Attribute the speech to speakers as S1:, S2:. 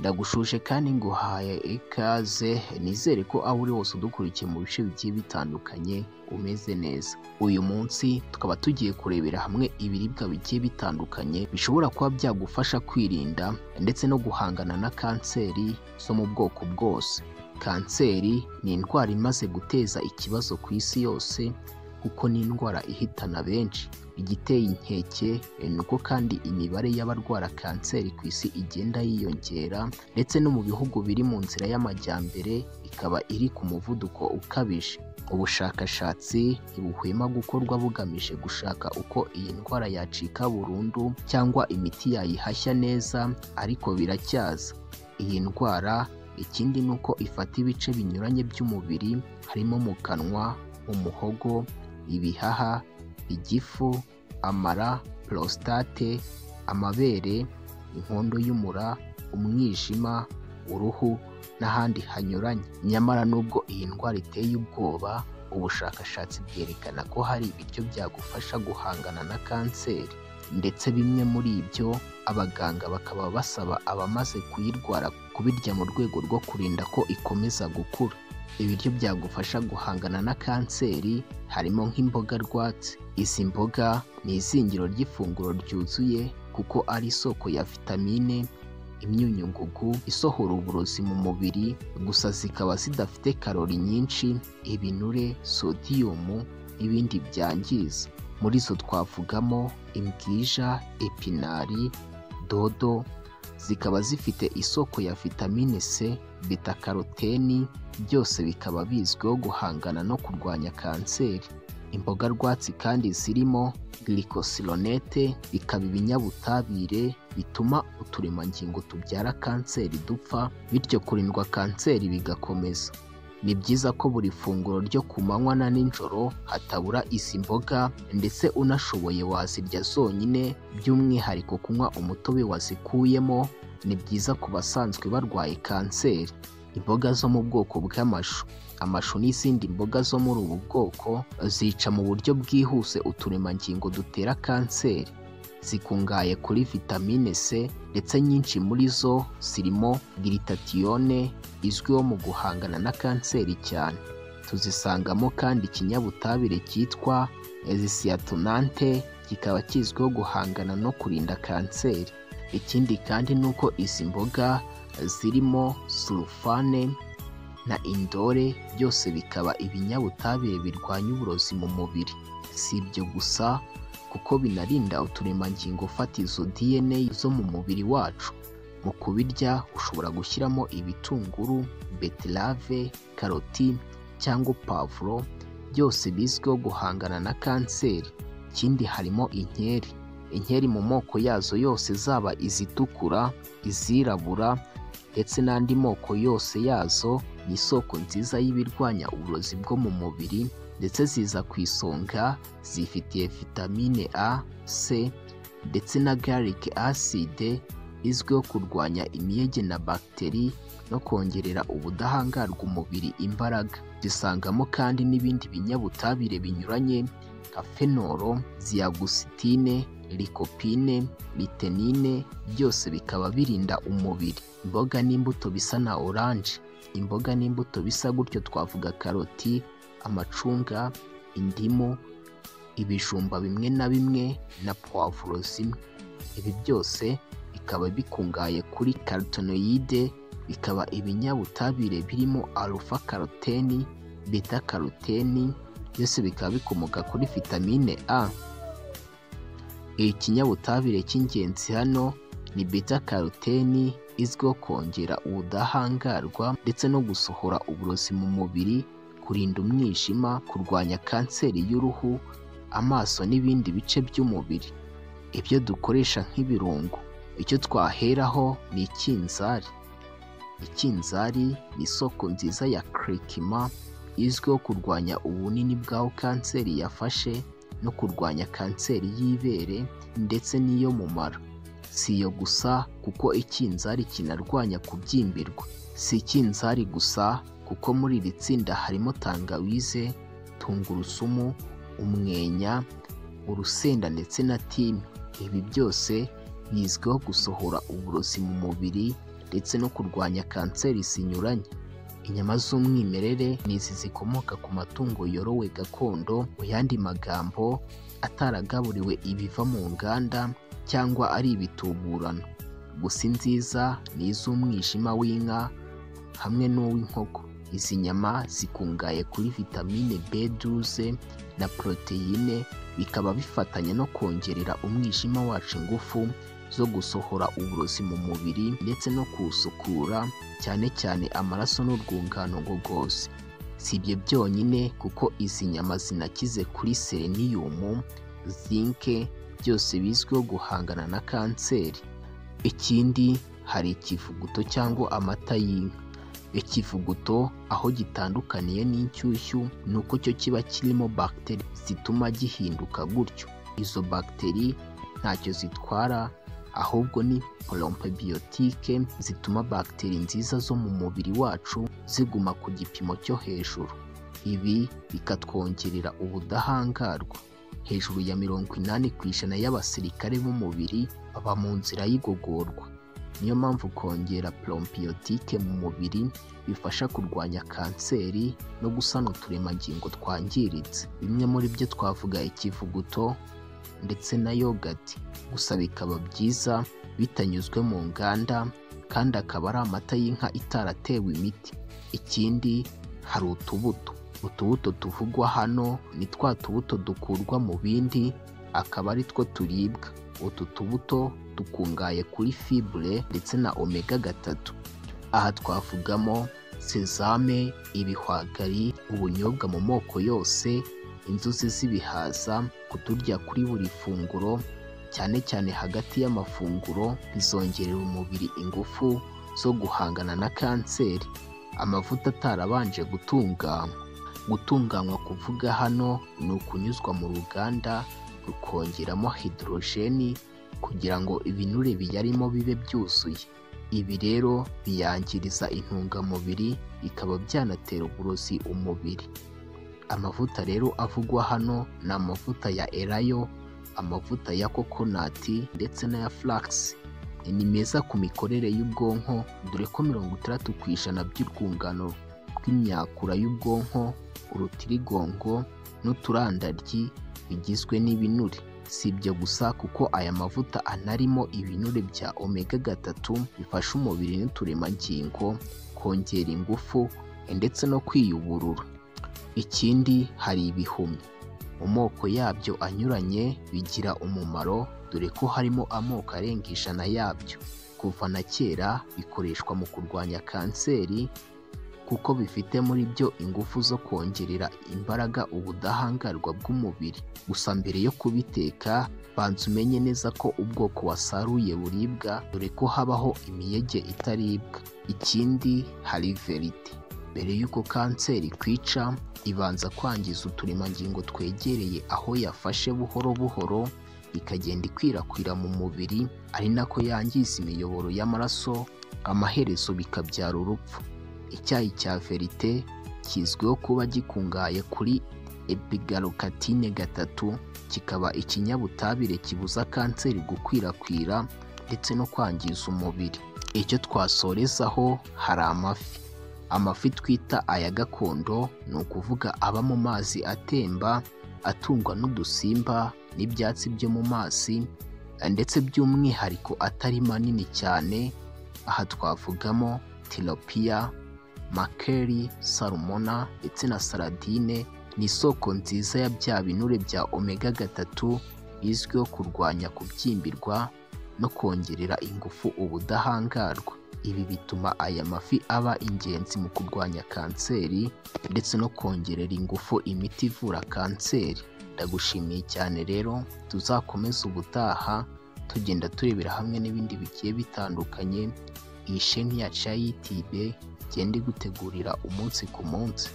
S1: Ndagushuje kandi nguhaye ikaze, nizere ko aho uri hose udukurikiye mu bice bigiye bitandukanye umeze neza. Uyu munsi tukaba tugiye kurebera hamwe ibiribwa bigiye bitandukanye bishobora kuba byagufasha kwirinda ndetse no guhangana na kanseri zo mu bwoko bwose. Kanseri ni indwara imaze guteza ikibazo ku isi yose kuko ni indwara ihitana benshi. Igiteye inkeke ni uko kandi imibare y'abarwara kanseri ku isi igenda yiyongera ndetse no mu bihugu biri mu nzira y'amajyambere ikaba iri ku muvuduko ukabije. Ubushakashatsi ntibuhwema gukorwa bugamije gushaka uko iyi ndwara yacika burundu cyangwa imiti yayihashya neza, ariko biracyaza. Iyi ndwara ikindi ni uko ifata ibice binyuranye by'umubiri harimo mu kanwa, mu muhogo, ibihaha, igifu, amara, prostate, amabere, inkondo y'umura, umwijima, uruhu n'ahandi hanyuranye. Nyamara nubwo iyi ndwara iteye ubwoba, ubushakashatsi bwerekana ko hari ibiryo byagufasha guhangana na kanseri, ndetse bimwe muri ibyo abaganga bakaba basaba abamaze kuyirwara kubirya mu rwego rwo kurinda ko ikomeza gukura. Ibiryo byagufasha guhangana na kanseri harimo nk'imboga rwatsi. Izi mboga ni izingiro ry'ifunguro ryuzuye kuko ari isoko ya vitamine, imyunyungugu isohora uburozi mu mubiri, gusa zikaba zidafite karori nyinshi, ibinure, sodiyumu n'ibindi byangiza. Muri zo twavugamo imbwija, epinari, dodo, zikaba zifite isoko ya vitamine C, beta karoteni, byose bikaba bizwiho guhangana no kurwanya kanseri. Imboga rwatsi kandi zirimo glycosylinate, bikaba ibinyabutabire bituma uturemangingo tubyara kanseri dupfa, bityo kurindwa kanseri bigakomeza. Ni byiza ko buri funguro ryo ku manywa na nijoro hatabura izi mboga, ndetse unashoboye wazirya zonyine, by'umwihariko kunywa umutobe wazikuyemo ni byiza ku basanzwe barwaye kanseri. Imboga zo mu bwoko bw'amashu. Amashu n'izindi mboga zo muri ubu bwoko zica mu buryo bwihuse uturemangingo dutera kanseri. Zikungahaye kuri vitamine C ndetse nyinshi muri zo zirimo glutathione izwiho mu guhangana na kanseri cyane. Tuzisangamo kandi ikinyabutabire cyitwa ezisiatonante kikaba kizwiho guhangana no kurinda kanseri. Ikindi kandi ni uko izi mboga zirimo sulfane na indole, byose bikaba ibinyabutabire birwanya uburozi mu mubiri. Si ibyo gusa kuko binarinda uturemangingo fatizo DNA zo mu mubiri wacu. Mu kubirya ushobora gushyiramo ibitunguru, beterave, karoti cyangwa pavuro, byose bizwiho guhangana na kanseri. Ikindi harimo inkeri. Inkeri mu moko yazo yose zaba izitukura, izirabura ndetse n'andi moko yose yazo ni isoko nziza y'ibirwanya uburozi bwo mu mubiri, ndetse ziza ku isonga zifitiye vitamine A, C ndetse na garlic acid izwiho kurwanya imiyege na bagiteri no kongerera ubudahangarwa umubiri imbaraga. Zisangamo kandi n'ibindi binyabutabire binyuranye nka fenolo, ziyagusitine, likopine, litenine, byose bikaba birinda umubiri. Imboga n'imbuto bisa na oranje. Imboga n'imbuto bisa gutyo twavuga karoti, amacunga, indimu, ibijumba bimwe na bimwe na puwavuro zimwe. Ibi byose bikaba bikungahaye kuri carotenoide, bikaba ibinyabutabire birimo alpha carotene, beta carotene, byose bikaba bikomoka kuri vitamine A. Ikinyabutabire cy'ingenzi hano ni beta carotene izwiho kongera ubudahangarwa ndetse no gusohora uburozi mu mubiri, kurinda umwijima, kurwanya kanseri y'uruhu, amaso n'ibindi bice by'umubiri. Ibyo dukoresha nk'ibirungo, icyo twaheraho ni ikinzari. Ikinzari ni isoko nziza ya curcuma izwiho kurwanya ubunini bw'aho kanseri yafashe no kurwanya kanseri y'ibere ndetse n'iyo mu mara. Si iyo gusa kuko ikinzari kinarwanya kubyimbirwa. Si ikinzari gusa kuko muri iri tsinda harimo tangawize, tungurusumu, umwenya, urusenda ndetse na timi. Ibi byose bizwiho gusohora uburozi mu mubiri ndetse no kurwanya kanseri zinyuranye. Inyama z'umwimerere ni izi zikomoka ku matungo yorowe gakondo, mu yandi magambo ataragaburiwe ibiva mu nganda cyangwa ari ibituburano. Gusa inziza ni iz'umwijima w'inka hamwe n'uw'inkoko. Izi nyama zikungahaye kuri vitamine B12 na poroteyine, bikaba bifatanya no kongerera umwijima wacu ingufu zo gusohora uburozi mu mubiri ndetse no kuwusukura, cyane cyane amaraso n'urwungano ngogozi. Si ibyo byonyine kuko izi nyama zinakize kuri seleniyumu, zinke, byose bizwiho guhangana na kanseri. Ikindi hari ikivuguto cyangwa amata y'inka. Ikivuguto aho gitandukaniye n'inshyushyu ni uko cyo kiba kirimo bagiteri zituma gihinduka gutyo. Izo bagiteri ntacyo zitwara, ahubwo ni porompebiyotike zituma bagiteri nziza zo mu mubiri wacu ziguma ku gipimo cyo hejuru. Ibi bikatwongerera ubudahangarwa. Hejuru ya 80% y'abasirikare b'umubiri baba mu nzira y'igogorwa. Niyo mpamvu kongera porompiyotike mu mubiri bifasha kurwanya kanseri no gusana uturemangingo twangiritse. Bimwe muri byo twavuga ikivuguto ndetse na yogati. Gusa bikaba byiza bitanyuzwe mu nganda kandi akaba ari amata y'inka itaratewe imiti. Ikindi hari utubuto. Utubuto tuvugwa hano ni twa tubuto dukurwa mu bindi, akaba ari two turibwa. Utu tubuto dukungahaye kuri fibre ndetse na omega 3. Aha twavugamo sezame, ibihwagari, ubunyobwa mu moko yose, inzuzi z'ibihaza. Kuturya kuri buri funguro cyane cyane hagati y'amafunguro bizongerera umubiri ingufu zo guhangana na kanseri. Amavuta atarabanje gutunganywa. Gutunganywa kuvuga hano ni ukunyuzwa mu ruganda rukongeramo hidorojeni kugira ngo ibinure biyarimo bibe byuzuye. Ibi rero biyangiriza intungamubiri bikaba byanatera uburozi umubiri. Amavuta rero avugwa hano ni amavuta ya elayo, amavuta ya kokonati ndetse n'aya flax. Ni meza ku mikorere y'ubwonko, dore ko 60% by'urwungano rw'imyakura y'ubwonko, urutirigongo n'uturandaryi bigizwe n'ibinure. Si ibyo gusa kuko aya mavuta anarimo ibinure bya omega 3 bifasha umubiri n'uturemangingo kongera ingufu ndetse no kwiyuburura. Ikindi hari ibihumyo. Mu moko yabyo anyuranye bigira umumaro, dore ko harimo amoko arenga 100 yabyo. Kuva na kera bikoreshwa mu kurwanya kanseri kuko bifite muri byo ingufu zo kongerera imbaraga ubudahangarwa bw'umubiri. Gusa mbere yo kubiteka banza umenye neza ko ubwoko wasaruye buribwa, dore ko habaho imiyege itaribwa. Ikindi hari verite. Mbere y'uko kanseri ikwica ibanza kwangiza uturemangingo twegereye aho yafashe buhoro buhoro, ikagenda ikwirakwira mu mubiri, ari nako yangiza imiyoboro y'amaraso, amaherezo bikabyara urupfu. Icyayi cya verite kizwiho kuba gikungahaye kuri epigalokatine 3, kikaba ikinyabutabire kibuza kanseri gukwirakwira ndetse no kwangiza umubiri. Icyo twasorezaho hari amafi. Amafi twita aya gakondo ni ukuvuga aba mu mazi atemba, atungwa n'udusimba n'ibyatsi byo mu mazi, ndetse by'umwihariko atari manini cyane. Aha twavugamo tilopiya, makeri, salmona ndetse na saradine. Ni isoko nziza ya bya binure bya omega 3 bizwiho kurwanya kubyimbirwa no kongerera ingufu ubudahangarwa. Ibi bituma aya mafi aba ingenzi mu kurwanya kanseri ndetse no kongerera ingufu imiti ivura kanseri. Ndagushimiye cyane rero, tuzakomeze ubutaha tugenda turebera hamwe n'ibindi bigiye bitandukanye. Iyi sheni yacu ya YouTube igenda igutegurira umunsi ku munsi.